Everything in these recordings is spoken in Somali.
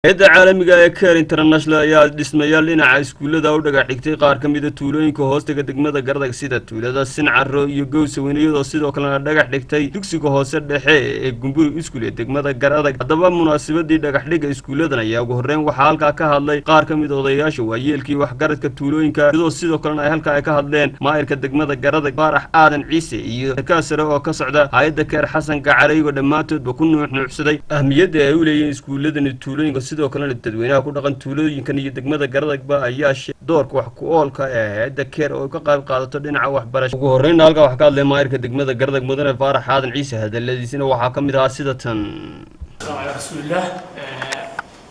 Hay'adda caalamiga ee Care International ayaa dhismayaal dhinaca iskuullada u dhagax dhigtay qaar ka mid a tuulooyinka hoostaga degmada Garadag, sida tuulada Sincaro iyo Gowsaweyn, iyadoo sidoo kalena dhagax dhigtay dugsiga hoose dhexe ee Gumburi Iskuul ee degmada Garadag. Haddaba munaasabadii dhagax dhigga iskuulladan ayaa ugu horreyn waxaa halkaa ka hadlay qaar ka mid odayaasha waayeelkii waxgaradka tuulooyinka, iyadoo sidoo kalena ay halkaa ay ka hadleen maayirka degmada Garadag Faarax Aadan Ciise iyo sarkaal sare oo ka socda hay'adda Care Xasan Gacaraygo, dhammaantoodba ku nuuxnuuxsaday ahmiyadda ay u leeyihiin iskuulladani tuulooyinka. Sidoo kalena dadweynaha ku dhaqan tuulooyinkan iyo degmada Garadagba ayaa doorka wax ku oolka ee hay'adda Care oo ka qayb qaadato dhinaca waxbarasha. Ugu horreynna halkaa waxaa ka hadlay maayirka degmada Garadag Mudane Faarax Aadan Ciise, hadaladiisina waxaa ka mid ahaa sida tan: Calaa rasuulillaah.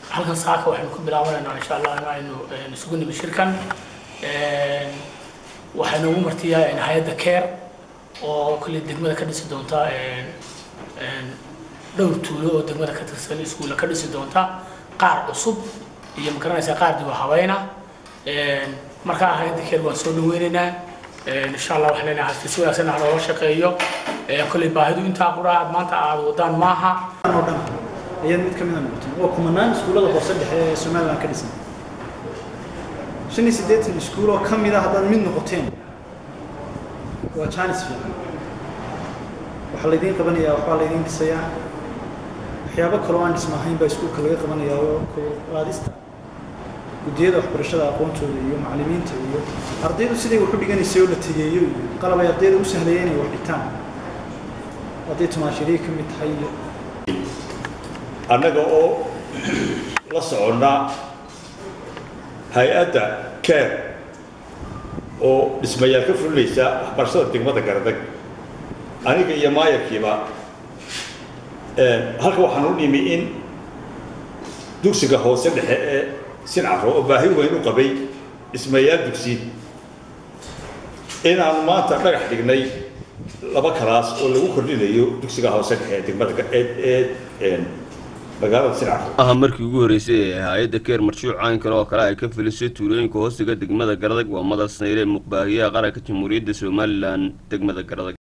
Halkan saaka waxaynu ku bilaabanaynaa, insha Allah, in aynu isugu nimi shirkan. Waxaa noogu martiyaa hay'adda Care oo kolley degmada ka dhisi doonta dhowr tuulo oo degmada ka tirsan, iskuulla ka dhisi doonta, qaar cusub iyo, magaranaysaa, qaar dib u habayna. Markaa hay'adda Care waan soo dhaweynaynaa, insha Allah. Waxaan leenahay si wanaagsan ha loola shaqeeyo. Kolley baahidu intaa qura aad maanta aad wadaan maaha. Oo dhan ayaad mid ka mid a noqoteen waa kumanaan iskuullada hoose dhexe ee Somaliland ka dhisan. 85 iskuul oo ka mid a haddaad mid noqoteen, waa jaanis fiican. Waxaa laydiin qabanayaa, waxbaa laydiin dhisayaa, waxyaabo kaloo aan dhisma ahayn baa iskuulka laga qabanayaa, oo qaadista guddiyada waxbarashada aqoontooda iyo macallimiinta iyo ardaydu siday wax u dhiganaysay oo la tageeyo, iyo qalab ay ardayda u sahlaya inay wax dhigtaan, hadday tumaashiriye ka mid tahay iyo Annaga oo la soconna hay'adda Care oo dhismayaal ka fulinaysa waxbarashada degmada Garadag, aniga iyo maayarkiiba halka waxaan u nimi in dugsiga hoose dhexe ee Sincaro oo baahi weyn u qabay dhismayaal dugsi inaanu maanta dhagax dhignay laba kalaas oo lagu kordhinayo dugsiga hoose dhexe ee degmada ee magaalada Sincaro. Aha markii ugu horreysay ee hay'adda Care marshuuc caynkan oo kale ay ka filisay tuulooyinka hoostiga degmada Garadag. Waa Madal Snayre, muqbaahiyaha Qaranka Jamhuuriyadda Somaliland, degmada Garadag.